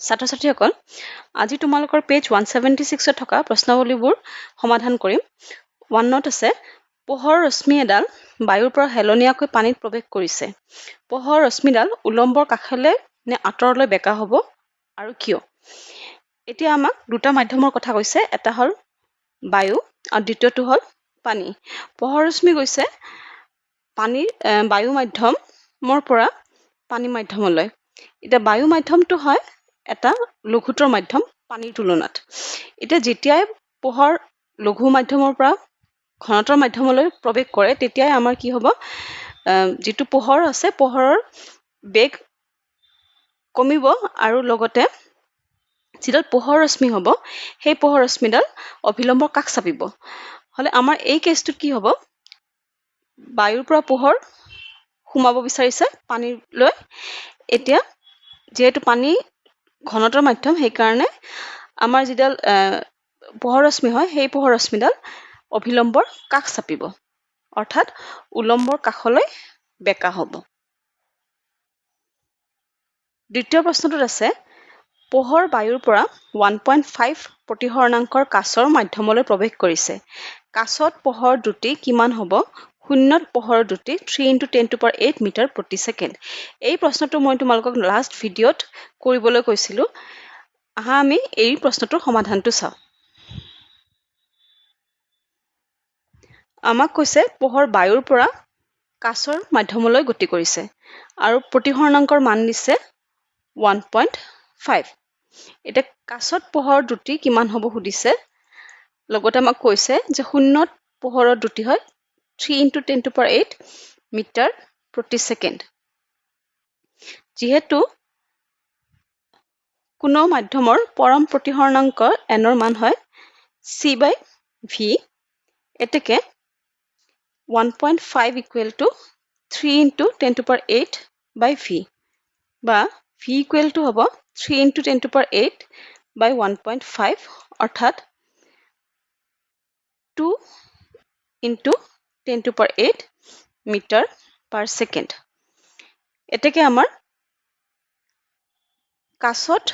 ছাত্ৰ ছাত্ৰীসকল, আজি তোমালোকৰ পেজ 176ত থকা প্ৰশ্নাৱলীবোৰ সমাধান কৰিম। ওৱানত আছে, পোহৰ ৰশ্মি এডাল বায়ুৰ পৰা হেলনীয়াকৈ পানীত প্ৰৱেশ কৰিছে। পোহৰ ৰশ্মিডাল উলম্বৰ কাষলৈ নে আঁতৰলৈ বেঁকা হ'ব আৰু কিয়? এতিয়া আমাক দুটা মাধ্যমৰ কথা কৈছে, এটা হ'ল বায়ু আৰু দ্বিতীয়টো হ'ল পানী। পোহৰ ৰশ্মি গৈছে পানীৰ বায়ু মাধ্যমৰ পৰা পানী মাধ্যমলৈ। এতিয়া বায়ু মাধ্যমটো হয় এটা লঘুতৰ মাধ্যম পানীৰ তুলনাত। এতিয়া যেতিয়াই পোহৰ লঘু মাধ্যমৰ পৰা ঘনতৰ মাধ্যমলৈ প্ৰৱেশ কৰে, তেতিয়াই আমাৰ কি হ'ব, যিটো পোহৰ আছে পোহৰৰ বেগ কমিব আৰু লগতে যিডাল পোহৰ ৰশ্মি হ'ব সেই পোহৰ ৰশ্মিডাল অভিলম্বৰ কাষ চাপিব। হ'লে আমাৰ এই কেছটোত কি হ'ব, বায়ুৰ পৰা পোহৰ সোমাব বিচাৰিছে পানীলৈ। এতিয়া যিহেতু পানী ঘনতৰ মাধ্যম, সেইকাৰণে আমাৰ যিডাল পোহৰ ৰশ্মি হয় সেই পোহৰ ৰশ্মিডাল অভিলম্বৰ কাষ চাপিব, অৰ্থাৎ উলম্বৰ কাষলৈ বেঁকা হ'ব। দ্বিতীয় প্ৰশ্নটোত আছে, পোহৰ বায়ুৰ পৰা 1.5 প্ৰতিসৰণাংকৰ কাঁচৰ মাধ্যমলৈ প্ৰৱেশ কৰিছে। কাঁচত পোহৰ দ্ৰুতি কিমান হ'ব? শূন্যত পোহৰৰ দ্ৰুতি 3 into 10 to power 8 metre প্ৰতি ছেকেণ্ড। এই প্ৰশ্নটো মই তোমালোকক লাষ্ট ভিডিঅ'ত কৰিবলৈ কৈছিলোঁ। আহা আমি এই প্ৰশ্নটোৰ সমাধানটো চাওঁ। আমাক কৈছে পোহৰ বায়ুৰ পৰা কাঁচৰ মাধ্যমলৈ গতি কৰিছে আৰু প্ৰতিসৰণাংকৰ মান দিছে 1.5। এতিয়া কাঁচত পোহৰৰ দ্ৰুতি কিমান হ'ব সুধিছে, লগতে আমাক কৈছে যে শূন্যত পোহৰৰ দ্ৰুতি হয় 3 into 10 to power 8 metre প্ৰতি ছেকেণ্ড। যিহেতু কোনো মাধ্যমৰ পৰম প্ৰতিসৰণাংক এনৰ মান হয় চি বাই ভি, এতেকে 1.5 equal to 3 into 10 to power 8 by V, বা ভি ইকুৱেল টু হ'ব 3 into 10 to power 8 by 1.5, অৰ্থাৎ 2 into 10 to power 8 metre per second. এতেকে আমাৰ কাঁচত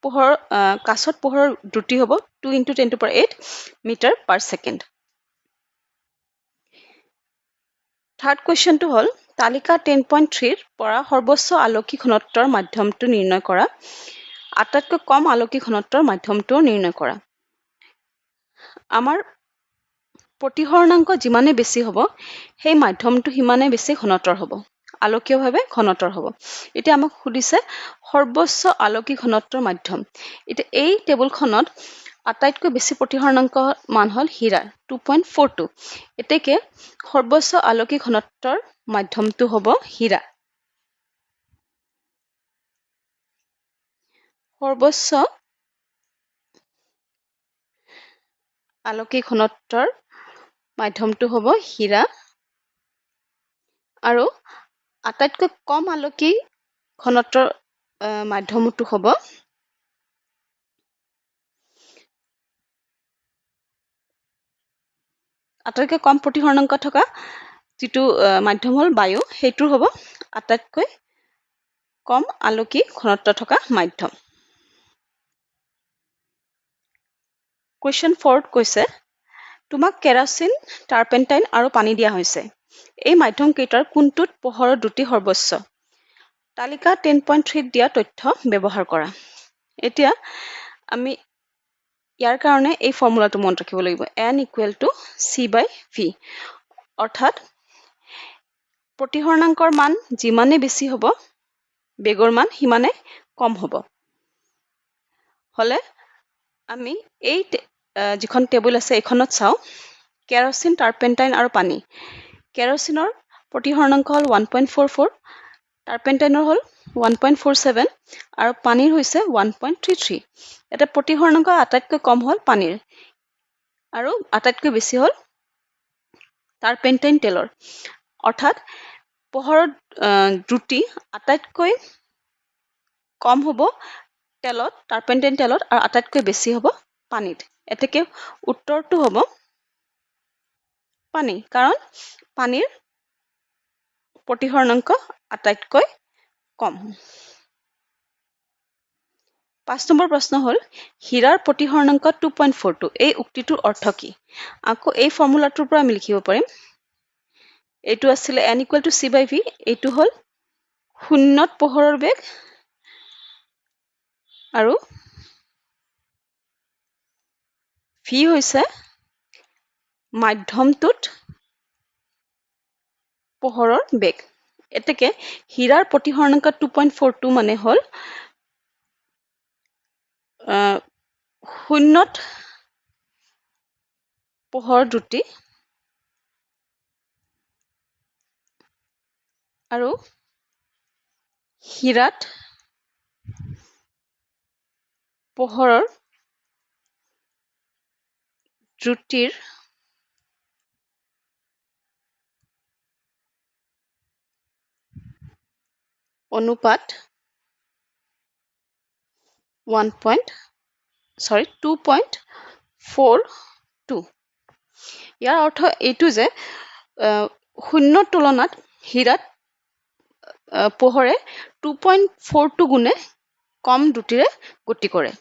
পোহৰৰ দ্ৰুতি হ'ব 2 into 10 to power 8 metre per second. Third কুৱেশ্যনটো হ'ল, তালিকা 10.3ৰ পৰা সৰ্বোচ্চ আলোকী ঘনত্বৰ মাধ্যমটো নিৰ্ণয় কৰা, আটাইতকৈ কম আলোকী ঘনত্বৰ মাধ্যমটোও নিৰ্ণয় কৰা। আমাৰ প্ৰতিসৰণাংক যিমানে বেছি হ'ব সেই মাধ্যমটো সিমানে বেছি ঘনতৰ হ'ব, আলোকীয়ভাৱে ঘনতৰ হ'ব। এতিয়া আমাক সুধিছে সৰ্বোচ্চ আলোকী ঘনত্বৰ মাধ্যম। এতিয়া এই টেবুলখনত আটাইতকৈ বেছি প্ৰতিসৰণাংক মান হ'ল হীৰাৰ 2.42। এতেকে সৰ্বোচ্চ আলোকী ঘনত্বৰ মাধ্যমটো হ'ব হীৰা। সৰ্বোচ্চ আলোকী ঘনত্বৰ মাধ্যমটো হ'ব হীৰা আৰু আটাইতকৈ কম আলোকী ঘনত্বৰ মাধ্যমটো হ'ব আটাইতকৈ কম প্ৰতিসৰণাংক থকা যিটো মাধ্যম হ'ল বায়ু, সেইটোৰ হ'ব আটাইতকৈ কম আলোকী ঘনত্ব থকা মাধ্যম। কুৱেশ্যন ফ'ৰত কৈছে, তোমাক কেৰাচিন, টাৰ্পেণ্টাইন আৰু পানী দিয়া হৈছে। এই মাধ্যমকেইটাৰ কোনটোত পোহৰৰ দ্ৰুতি সৰ্বোচ্চ? তালিকা 10.3ত দিয়া তথ্য ব্যৱহাৰ কৰা। এতিয়া আমি ইয়াৰ কাৰণে এই ফৰ্মুলাটো মনত ৰাখিব লাগিব, N equal to C by V, অৰ্থাৎ প্ৰতিসৰণাংকৰ মান যিমানে বেছি হ'ব বেগৰ মান সিমানে কম হ'ব। হ'লে আমি এই যিখন টেবুল আছে এইখনত চাওঁ, কেৰচিন, টাৰ্পেণ্টাইন আৰু পানী। কেৰচিনৰ প্ৰতিসৰণাংক হ'ল 1.44, টাৰ্পেণ্টাইনৰ হ'ল 1.47 আৰু পানীৰ হৈছে 1.33। ইয়াতে প্ৰতিসৰণাংক আটাইতকৈ কম হ'ল পানীৰ আৰু আটাইতকৈ বেছি হ'ল টাৰ্পেণ্টাইন তেলৰ। অৰ্থাৎ পোহৰৰ দ্ৰুতি আটাইতকৈ কম হ'ব তেলত, টাৰ্পেণ্টাইন তেলত, আৰু আটাইতকৈ বেছি হ'ব পানীত। এতেকে উত্তৰটো হ'ব পানী, কাৰণ পানীৰ প্ৰতিসৰণাংক আটাইতকৈ কম। 5 নম্বৰ প্ৰশ্ন হ'ল হীৰাৰ প্ৰতিসৰণাংক 2.42, এই উক্তিটোৰ অৰ্থ কি? আকৌ এই ফৰ্মুলাটোৰ পৰা আমি লিখিব পাৰিম, এইটো আছিলে N equal to C by V, এইটো হ'ল শূন্যত পোহৰৰ বেগ আৰু ভি হৈছে মাধ্যমটোত পোহৰৰ বেগ। এতেকে হীৰাৰ প্ৰতিসৰণাংক 2.42 মানে হ'ল শূন্যত পোহৰ দ্ৰুতি আৰু হীৰাত পোহৰৰ দ্ৰুতিৰ অনুপাত one point, sorry, 2.42। ইয়াৰ অৰ্থ এইটো যে শূন্যৰ তুলনাত হীৰাত পোহৰে 2.42 গুণে কম দ্ৰুতিৰে গতি কৰে।